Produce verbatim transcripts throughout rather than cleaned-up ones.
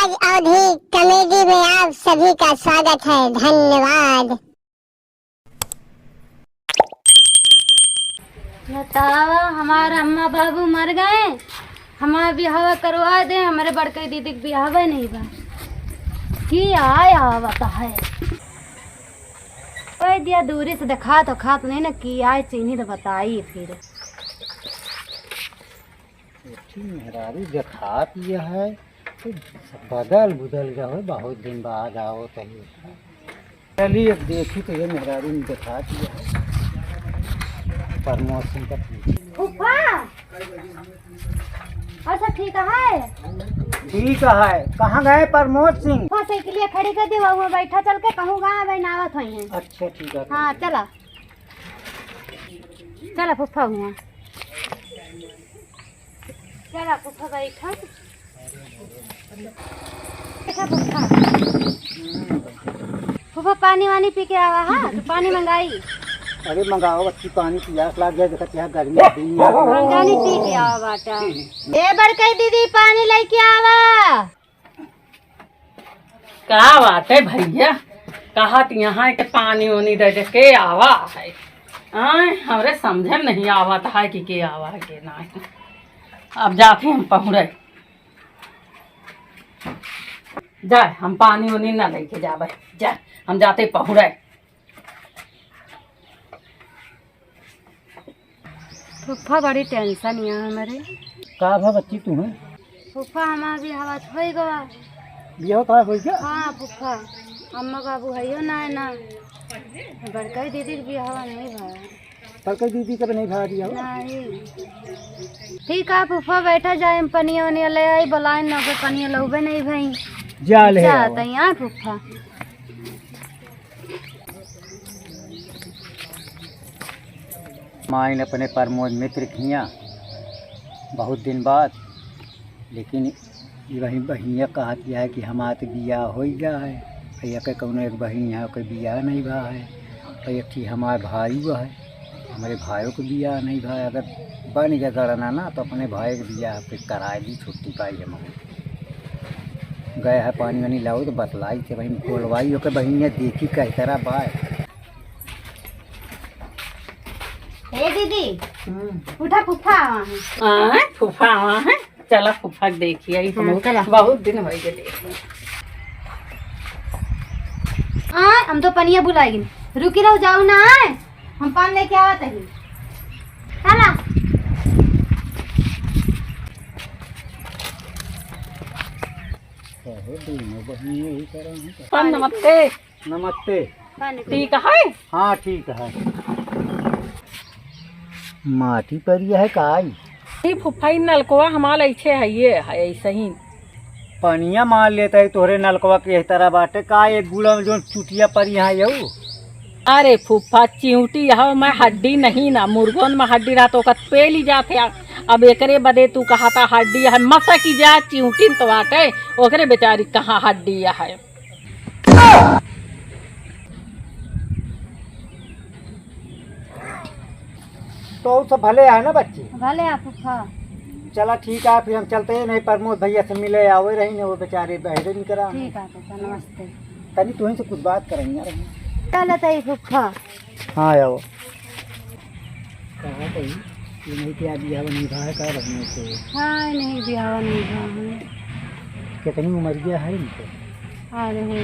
अवधी कॉमेडी में आप सभी का स्वागत है। धन्यवाद। बतावा, हमार अम्मा बाबू मर गए, हमार बियाह करवा दे, हमरे बड़कई दीदी के बियाह नहीं बा। की आय आवत है? ओए दिया, दूरी से देखा तो खात नहीं ना, की आय चीनी तो बताई फिर। एठी मेहरारू देखात यह है, तो बदल बुदल गए हो, बहुत दिन बाद आवत है। चलिए, अब देखी तो ये मेहरारू में देखात यह है, प्रमोद सिंह का पीछे। फूफा, और सब ठीक है? ठीक है। कहाँ गए प्रमोद सिंह? फूफा, साइकिलिया खड़ी कर दे, वहाँ बैठा, चल के कहूँ गाँव बनावत होई हैं। अच्छा, ठीक है। हाँ, चला, चला फूफा, हुआ चला फूफा, बैठा, बैठा फूफा। फूफा, पानी वानी पी के आवा, हाँ, तो पानी मंगाई। अरे मंगाओ बच्ची, पानी पियास लाग गया, देखत यहाँ गर्मी के दिन में। हम जानी पी के आवा बाटा। ए बड़कई दीदी, पानी लेके आवा। का बात है भैया, कहत यहाँ के पानी ओनी दे दे के आवा है। आय, हमरे समझे में नहीं आवत है कि के आवा है के नहीं। अब जाते हम पहुँचे। जाए, हम पानी ओनी ना लेके जाबे। जाए, हम जाते पहुँचे। फूफा, बड़ी टेंशन यहाँ हमरे। का भा बच्ची तुम्हें? फूफा, हमार बियाह होई गवा। बियाह का होई गवा? हाँ फूफा, अम्मा बाबू हइयो ना है ना, बड़कई दीदी के बियाह नहीं भा। बड़कई दीदी के भी नहीं भा बियाह? नहीं। ठीक है फूफा, बैठा जाए, हम पनिया वनिया ले आई, बोलाए ना, ओकर पनिया लउबे नहीं भई। जा ले जा आओ। तैयार फूफा। माइन अपने प्रमोद मित्र खिया बहुत दिन बाद, लेकिन ये वही बहिनिया कहत है कि हमार तो बियाह होई गया है, भैया के कौनो एक बहिन है, ओकर बियाह नहीं भा है, और एक ठी हमार भाई है, हमरे भाइयों के बियाह नहीं भा है। अगर बन गया गणना ना, तो अपने भाई के बियाह फिर कराए दी, छुट्टी पाई हम। गए है पानी वानी लाओ तो बतलाई थे भाई, बोलवाई ओकर बहिनिया, देखी कह तरह बाय। ए दीदी, हम्म। उठा, फूफा आवा है। आय, फूफा आवा है। चला फूफा के देखिए, ई हाँ, हम चला। बहुत दिन हो गए देखे। आय, हम तो पनिया बुलाएगी। रुकी रहो, जाओ ना, आय, हम पान लेके आवत है। चला। बहुत दिन हो गए, यही करा हूँ। पान नमस्ते। नमस्ते। पानी पी। ठीक है? हाँ, ठीक है। माटी परिया है का आई? ई फुफाई नलकवा हमार ऐसे है, ये है ऐसे ही। पनिया मार लेता है तोहरे नलकवा के एह तरह बाटे का? एक गुड़ा में जोन चुटिया परी है यहू। अरे फुफा, चिउटी है, मैं हड्डी नहीं ना, मुर्गन में हड्डी रहा तो ओकर पेली जात है। अब एकरे बदे तू कहा था हड्डी है, मसा की जा चिउटी तो बाटे, ओकरे बेचारी कहाँ हड्डी है। तो और सब भले है ना बच्ची? भले है फुफा। चला ठीक है, फिर हम चलते हैं, नहीं प्रमोद भैया से मिले आवे रही ने, वो बेचारे बहरे निकरा। ठीक है फुफा, नमस्ते। तनी तुहीं से कुछ बात करेंगे यार। चलत है फुफा। हाँ आओ। कहा कही कि नहीं क्या बियाह नहीं भा है, का रहने से? हाँ, नहीं बियाह नहीं भा है। कितनी उम्र है इनको? अरे हो,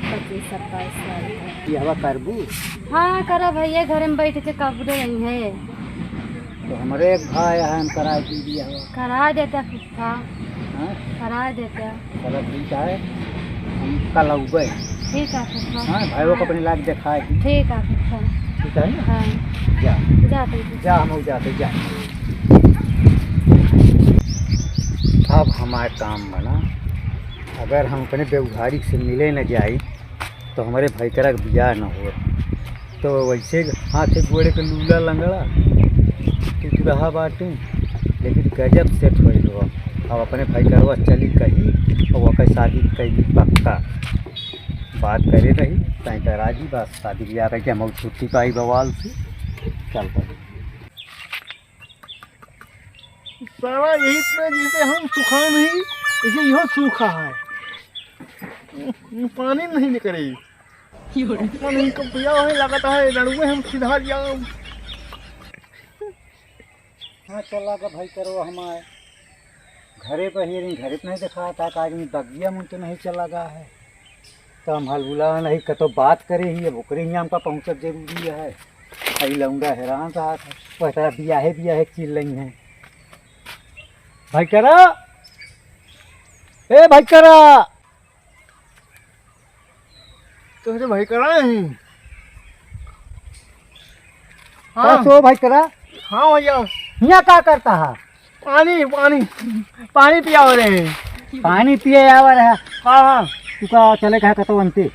पच्चीस सत्ताईस साल का। बियाह करबू? हाँ, करब है, ये घर में बैठ के कब रही है। तो हमरे एक भाई है, हम करा दी बियाह। करा देता फुफा। हाँ? करा देता। चलो ठीक है, हम कल आउबे। ठीक है फुफा। हाँ, भाइयों को अपने लाग दिखाए दी। ठीक है फुफा। ठीक है ना? हाँ। जा। जा तू। जा, हम जाते, जा। अब हमार काम बना, अगर हम अपने व्यवहारिक से मिले न जाई, तो हमरे भइकरा के बियाह न हो। तो वैसे हाथे गोड़े के लूला लंगड़ा, तुतुरहा बाटे, लेकिन गजब सेट होइल हो। अब अपने भइकरवा चली कही, और ओकर शादी कइली पक्का। बात करे रही, तय करा दी, बस शादी बियाह करके हम छुट्टी पाई बवाल से, चल पड़ी। साला यही तरह जैसे हम सूखा नहीं, ऐसे इहो सूखा है। पानी नहीं निकले। पानी कब पिया है, लगता है, लड़ुए हम सिधार जाओ। हाँ, चला गा भाई करो हमारे। घरे पर ही रही, घरे पर नहीं दिखाता, का आदमी बगिया में तो नहीं चला गा है। तो हम हलबुला नहीं, कतो बात करे ही, अब ओकरे ही हमका पहुँचब जरूरी है। अई लौंडा हैरान रहा था, वह तरह बियाहे, बियाहे चिल रही हैं। भाई करा, ए भाई करा, तोहरे भाई करा है? हाँ। का सो भाई करा? हाँ भैया। हियाँ का करता है? पानी, पानी, पानी पियावे रहे। पानी पिए आवा रहा। हाँ, हाँ। तू का चले कहा कतो अंते?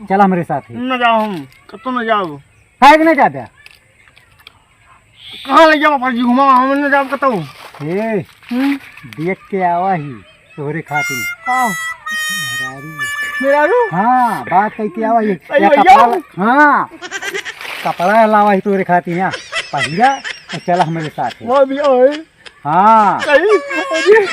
चला हमरे साथ ही। न जाओ हम, कतो न जाओ। काहे के न जाबे? कहाँ ले जाओ फर्जी घुमा, हम न जाओ कतो। ए, हम्म? देख के आवा ही तोहरे खातिर। का? मेहरारू। मेहरारू? हाँ, बात कह के आवा ही। अरे या भैया। कपड़ा, हाँ, कपड़ा लावा ही तोहरे खातिर यहाँ। पहिरा और चला हमरे साथ ही। वो भी ओए। हाँ। सही। अरे,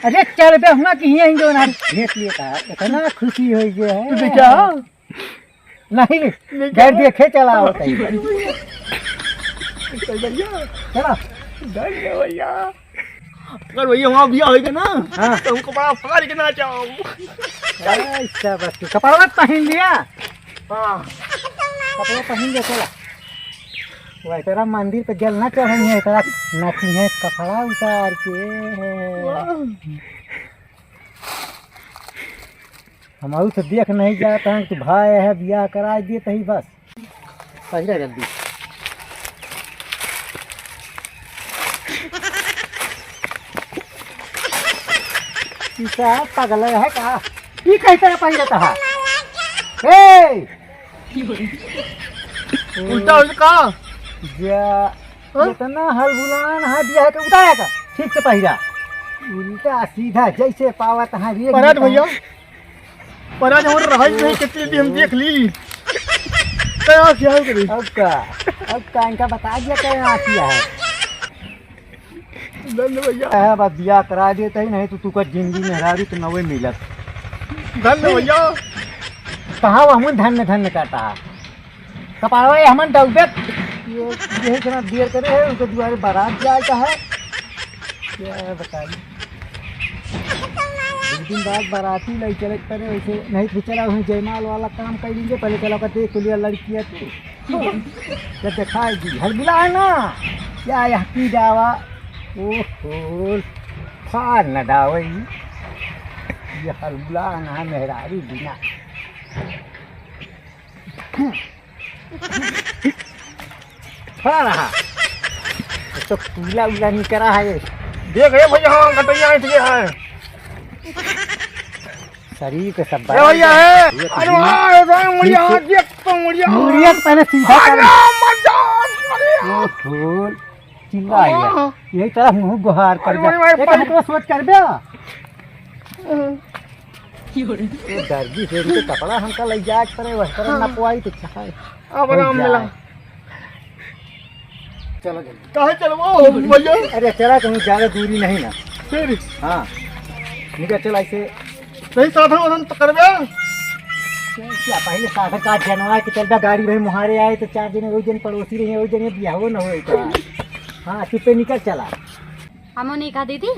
अरे चल बे, हुआ कि यहीं जो ना देख लिया था, इतना खुशी हो गया है। तू देखा? नहीं, नहीं, गैर क्या? देखे चला होता है। भैया। चला। धन्य भैया। अगर भैया वहाँ बिया होइगा ना, हाँ। तो हमको बड़ा पकड़ के ना जाओ। ऐसा बस तू कपड़ा मत पहन लिया। हाँ। कपड़ा पहन लिया, चला। वह तेरा मंदिर पे जल ना चढ़ेंगे, तेरा नाची है कपड़ा उतार के। वाह। हम अउ से देख नहीं जात हैं, तू भाई है, बियाह कराइ दिए तही बस। पहिरा जल्दी। ई साहब पागल है का? ई कही तरह पहिरत है? ए! उल्टा उल्टा का? जा, हाँ? इतना हलबुलान है, बियाह के उतारा का? ठीक से पहिरा। उल्टा सीधा जैसे पावत है, रे पराग गीता। भैया, पराग हमरे रहाई नहीं, कितनी दिन हम देख ली। क्या ख्याल करी? अब का? अब का इनका बता दिया क्या यहाँ किया है? धन्य भैया। है, बस बियाह करा देते ही, नहीं तो तू का जिंदगी मेहरारू तो नवे मिलत। धन्य भैया। कहाँ वो हमन धन्य धन्य करता है? कपाड़वा ये हमन डौबे, ये, यही जना देर करे है, उनके दुआरे बारात जाए का है। क्या बताई? दो दिन बाद बाराती ले चले के पड़े, वैसे नहीं तो चला वहीं जयमाल वाला काम कर लीजिए, पहले चला कर देख लिया लड़की है तो। जब देखा है जी, हलबुला है ना, क्या यह की जावा? ओहो, फार न डावई, ये हलबुला ना मेहरारू बिना। खड़ा रहा। तो पीला उला निकरा है। देख रे भैया, हाँ, गटैया ऐंठ गया है। शरीर के सब ए भैया है। ये तो अरे वाह, ए भाई, मुड़िया, ठीक से देख तो मुड़िया। मुड़िया तो पहले सीधा कर। अरे मजाक, मुड़िया। ओहो, चिल्ला गया। हाँ। यही तरह मुँह गुहार कर अरे दे। भाई, भाई, एक भाई। हमको सोच कर दे। ये दर्जी से इनके कपड़ा हमका ले जाए के पड़े, वह तरह हाँ। नपवाई तो चाहे। अब हो आराम जाए। मिला। चलो जल्दी। काहे चलबो भैया? अरे चला, कहीं ज्यादा दूरी नहीं ना। फिर? हाँ। निकल चला ऐसे। नहीं, साधन वाधन तो करबे। क्या, क्या पहले साधन का जनवा के चलबे, गाड़ी भाई मुहारे आए तो चार जने वही जन पड़ोसी रही, वही जने बियाहो न होए तो। हाँ, चुप्पे निकल चला। हमो नहीं कहा दीदी।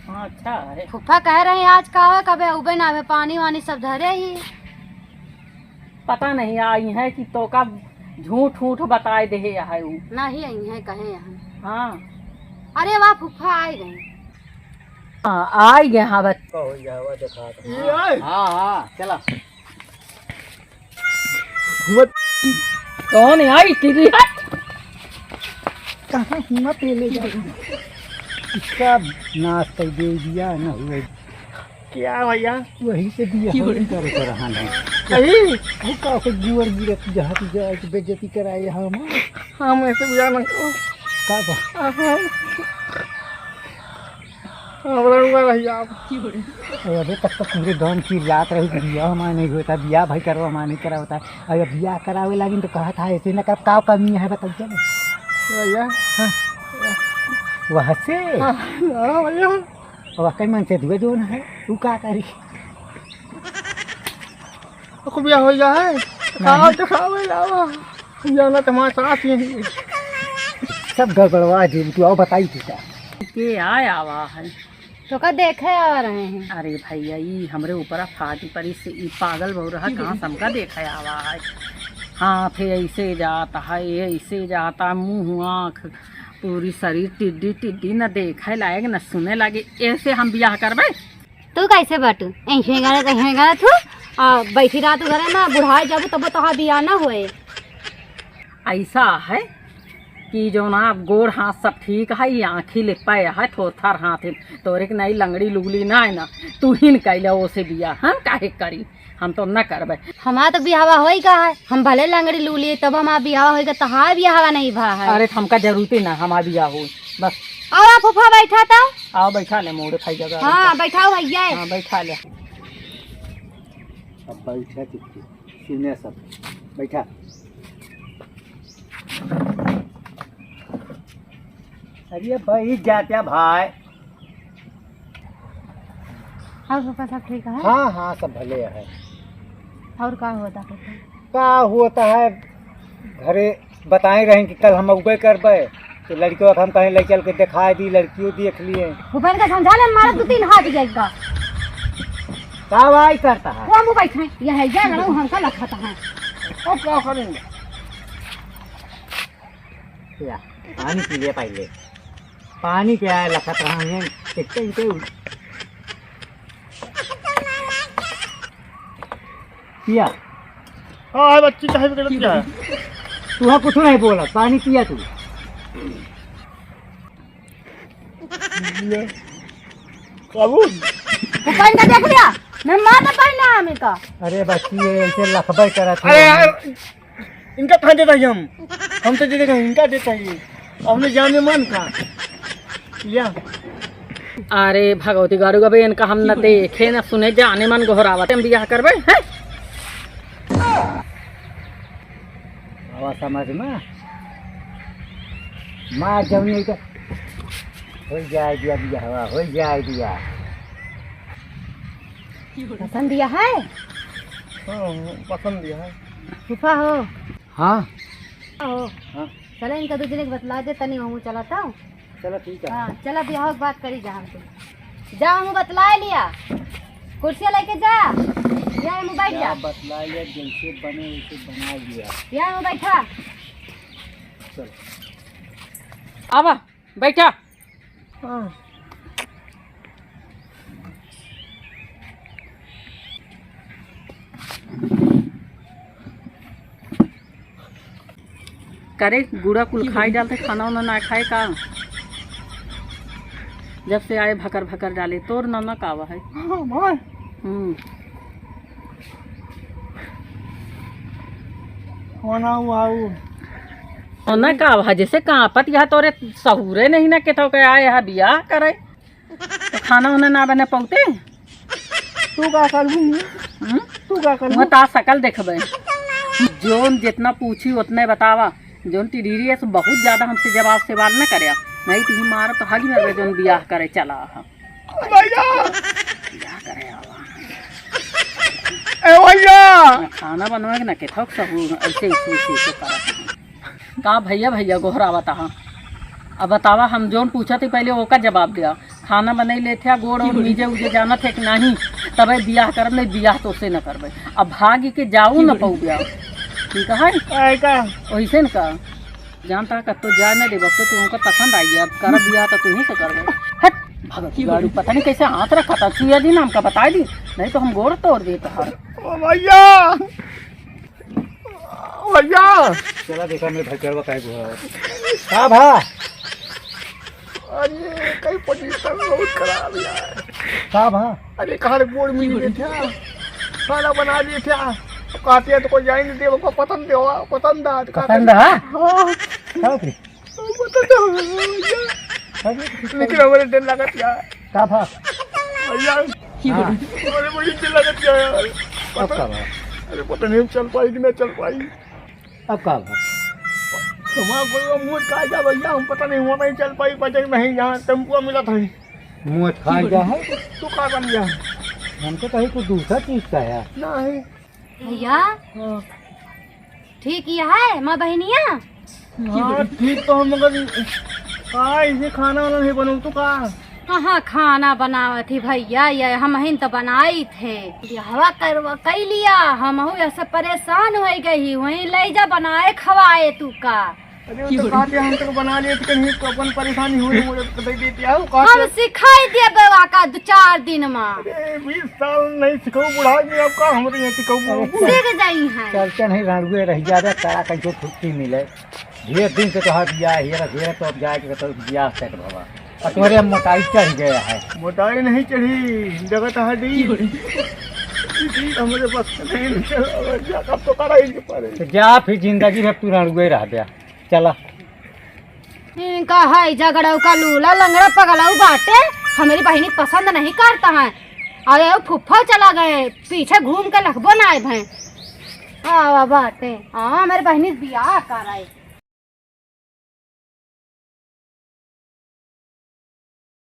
हाँ, अच्छा है। फूफा कह रहे हैं आज का है, कबे उबे ना आवे, पानी वानी सब धरे ही। पता नहीं आई है कि तो का झूठ झूठ बताए दे है उ। नहीं आई है कहे यहाँ। हाँ। अरे वाह फूफा आ गए। हाँ, आ गए। हाँ, बस। का हो गया, हवा देखा था। ये आए? हाँ, हाँ, चला। घूमत कौन है? आई टीवी हट। कहाँ हुआ पहले जा? इसका नाश कर दे दिया ना हुए। क्या भैया? वही से दिया क्यों? हम कर कर रहा नहीं। कहीं? वो का से गुअर गिरत जहाँ तू जाए तो बेइज्जती कराए हम। हम ऐसे बुझा ना करो। का बा? हाँ, हाँ। हमरा रुआ रही आप। अरे अबे तक तो पूरे गांव की रात रही, बियाह हमारे नहीं होता, बियाह भाई करो हमारे नहीं करा होता। अरे बियाह करावे लागिन तो कहा था ऐसे न कर, का कमी है बताइए ना। भैया। हाँ। वहाँ से? हाँ, हाँ भैया। वाकई मन से दुए जोन है, तू का करी? ओकर बियाह हो गया है? नहीं। कहाँ देखावे जावा? जाना तो हमारे साथ ही है। सब गड़बड़वा दे, तू आओ बताई तू का। के आय आवा है? तो का देखे आ रहे हैं? अरे भैया, ई हमरे ऊपर फाटी परी से, ई पागल बहु रहा, कहाँ से हमका देखे आवा है? हाथ ऐसे जाता है, ऐसे जाता, मुँह आँख पूरी शरीर टिड्डी टिड्डी, न देखे लायक न सुने लागे। ऐसे हम बियाह करबे? तू कैसे बाटू? ऐसे गलत, ऐसे गलत हो। आ, बैठी रहा तू घरे ना, बुढ़ाए जाबू तब तोहार बियाह ना होए। ऐसा है कि जो ना गोड़ हाथ सब ठीक है, ये आँखी ले पाए है, थोथर हाथ है, तोरे के नहीं लंगड़ी लुगली ना है ना, तू ही न कैले ओसे बियाह, हम काहे करी? हम तो न करबे। हमार तो बियाहवा होई का है, हम भले लंगड़ी लूली, तब हमार बियाहवा होई का, तहार बियाहवा नहीं भा है। अरे, तो हमका जरूरत ही ना, हमार बियाह हो, बस। आओ आप फूफा बैठा तो। आओ बैठा ले, मोड़े खाई जगह हाँ, बैठा। बैठाओ भैया। हाँ, बैठा ले। अब बैठा चुपके, सुने सब, बैठा। अरे भाई, जात्या भाई। और फूफा सब ठीक है? हाँ, हाँ, सब भले है। और का होता फूफा? का होता है, घरे बताए रहे कि कल हम अउबे करबे, तो लड़कियों का हम कहीं ले चल के दिखाए दी, लड़कियों देख लिए। फूफा इनका समझा ले, मारा दो तीन हाथ जाएगा। का भाई करता है? वो हम बैठे, यह है, जा रहा हूँ, हमका लखता है। अब का करेंगे? या, पानी पी ले पहिले। पानी पिया लखत रहा है, कितने इनके उल-, पिया। हाँ, है बच्ची, चाहे भी गलत क्या है? तू हाँ कुछ नहीं बोला, पानी पिया तू। बाबू। वो पानी का देख लिया? मैं मार ना पाई ना हमें का। अरे बच्ची, ये ऐसे लखबे करत अरे है। यार, इनका कहाँ देता ही हम? हम तो दे देगा, इनका देता ही। अपने जाने मन का। या। अरे भगवती गाड़ू, अबे इनका हम न देखे, न सुने, जाने मन गोहरावत। हम बियाह करबे, हैं? आवा समझ में? मार जब नहीं तो हो जाए दिया बियाहवा, हो जाए दिया। पसंद दिया है? हाँ, पसंद दिया है। फूफा हो। हाँ। हो। हाँ। चला इनका दो जने के बतला दे, तनी हमहू चला तो। चला ठीक है। हाँ, चला बियाह के बात करी जा हमसे। जा हमहू बतला लिया। कुर्सिया लेके जा। जा हमहू बैठ जा। बतला लिया, जैसे बने वैसे बना लिया। जा हमहू बैठा। चल। आवा, बैठा। हाँ। करे गुड़ा कुल खाई डालते, खाना उना ना खाए का? जब से आए भकर भकर डाले, तोर ननक आवा है। हाँ, भाई। हम्म। खाना हुआ वो। ननक आवा है, जैसे कांपत यहाँ तोरे सहूरे नहीं ना, केथो के आए यहाँ बियाह करे। तो खाना उना ना बने पौते? तू का करबू? हम्म? तू का करबू? वो ता सकल देखबे। जोन जितना पूछी उतने बतावा। जोन टिडीरी है सो बहुत ज्यादा हमसे जवाब सवाल न करे। नहीं तो ही मारो तो हगी में जोन बियाह करे चला हा। भैया! बियाह करे आवा। ए भैया! खाना बनवे के ना के थोक सहू ऐसे, ऐसे, ऐसे, ऐसे करत। का भैया, भैया गोहरावत हा? अब बतावा, हम जौन पूछत ही पहिले ओका जवाब दिया। खाना बनई लेत है, गोड़ और मीजे उजे जानत है कि नाही? तबे बियाह करब, नहीं बियाह तोसे न करबे। अब भाग के जाऊ न पऊ बियाह। ठीक है? आय का? ओइसे न का? जानता कत्तो जाए न देबब तो तू हमका पसंद आई, अब करब बियाह तो तू ही से करबे। हट, भगत गाड़ू, पता नहीं कैसे हाथ रखा था, छुया दी ना हमका बताई दी, नहीं तो हम गोड़ तोड़ देत हर। ओ भैया! भैया! चला देखा मेरे भाई करवा काहे को है। का भा? अरे, कई position बहुत खराब यार। का भा? अरे, कहाँ रे बोर्ड मिल गए थे? खाना बना लिए थे। अब कहते हैं तो कोई जाए नहीं दे, हमको पसंद दे, पसंद आ, तो का पसंद करें? है? हाँ। का हो गई? पसंद आ भैया। का हो गई? लेकिन हमारे डर लगा था। का भा? भैया, हाँ। हमारे बड़ी डर लगा था यार। अब का भा? अरे, पता नहीं हम चल पाई कि ना चल पाई। अब का भा? हमारा कोई मुंह का जा भैया, हम पता नहीं हुआ नहीं चल पाई, बजन नहीं यहाँ टेम्पुआ मिला था। मुँह खाइ जा है। तू का बन गया? हम तो कही तू दूसरा चीज का है। नहीं। भैया, हाँ। ठीक ही है, माँ बहनिया? हाँ, ठीक तो हम, मगर का इसे खाना वाना नहीं बनऊ तू का? कहाँ खाना बनावत ही भैया, ये हमहिन तो बनाइत है। बियाहवा करवा कइ लिया, हमहू ऐसे परेशान होइ गई ही, वहीं लइ जा बनाए खवाए तू का। अरे, वो तो कहते हम तो बना लिए, तो कहीं तो अपन परेशानी हुई, मुझे तो दे देती है, वो कहते हम सिखाई दिया बेवा का दो चार दिन में। अरे, बीस साल नहीं सिखाऊ बुढ़ा के, अब का हमरे यहाँ सिखाऊ? सीख जाई हैं। चलते नहीं रणुए रह जा रे, तारा कहीं छुट्टी मिले। ढेर दिन से तोहार बियाह है, ढेर तो अब जाए के तो बियाह set भवा। और तुम्हारे अब मोटाई चढ़ गया है। मोटाई नहीं चढ़ी, जगह तो हड्डी। हमरे बस के नहीं निकल, अब जा, अब तो करा ही नहीं पारे। तो जा फिर जिंदगी भर तू रणुए रह गया। चला। इनका है झगड़ऊ का लूला लंगड़ा पगलऊ बाटे, हमरी बहिनी पसंद नहीं करता है। और ये फुफ्फा चला गए, पीछे घूम के लखबो ना आए भैं। आवा बाटे, हाँ, हमरी बहिनी बियाह कराए।